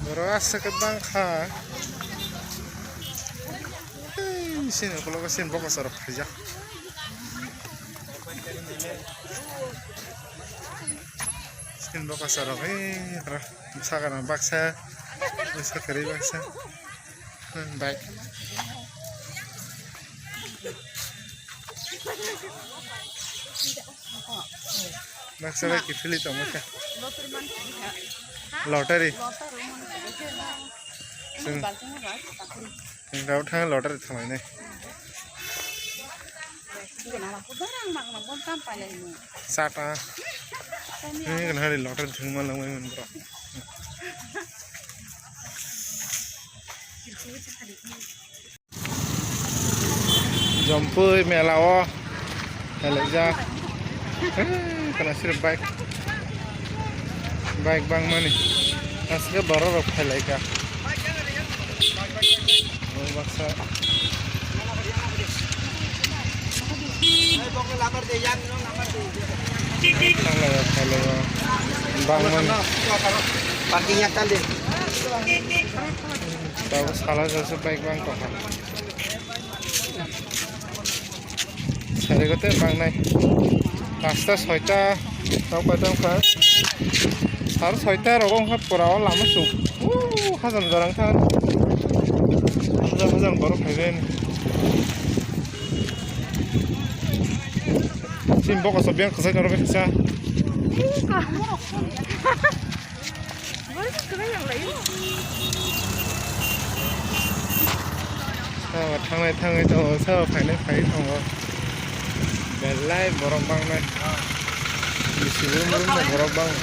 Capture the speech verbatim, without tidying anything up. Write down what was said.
Borok aswk khe bang kha. Ei, sini ukulok sini bokosarok phaijak. Sini bokosarok, ei, ro, bwsa gana baksa, bwsa kwrwi baksa. Hmm, bike. Baksa bai kiphilwi tongma khe. Lottery. Chwng, chwng tabuk thang lottery thanglainai. Sata. Nini gana hari lottery thwngma langmani borok. Jompui mela o phailajak. Kana sir bike, bike bangmani. Aswk borok rok phailaika. Baksa. Thanglaiya, phailaiya. Bangmani. Parking ya tali. Tabuk sala jasa bike bang tongkha. Sari kote bangnai. Pasta soita. Tau kaitam kha. Sar soita rogo wngkha pura o lama suk. Hajan jorang kha. Hajan hajan borok phaibai. Sini bokos o biyang kwchai toro kisa. Thangnai thangnai tongo, sabo phainai phai tongo. Belai borok bangnai. Bisi brum brum no borok bang.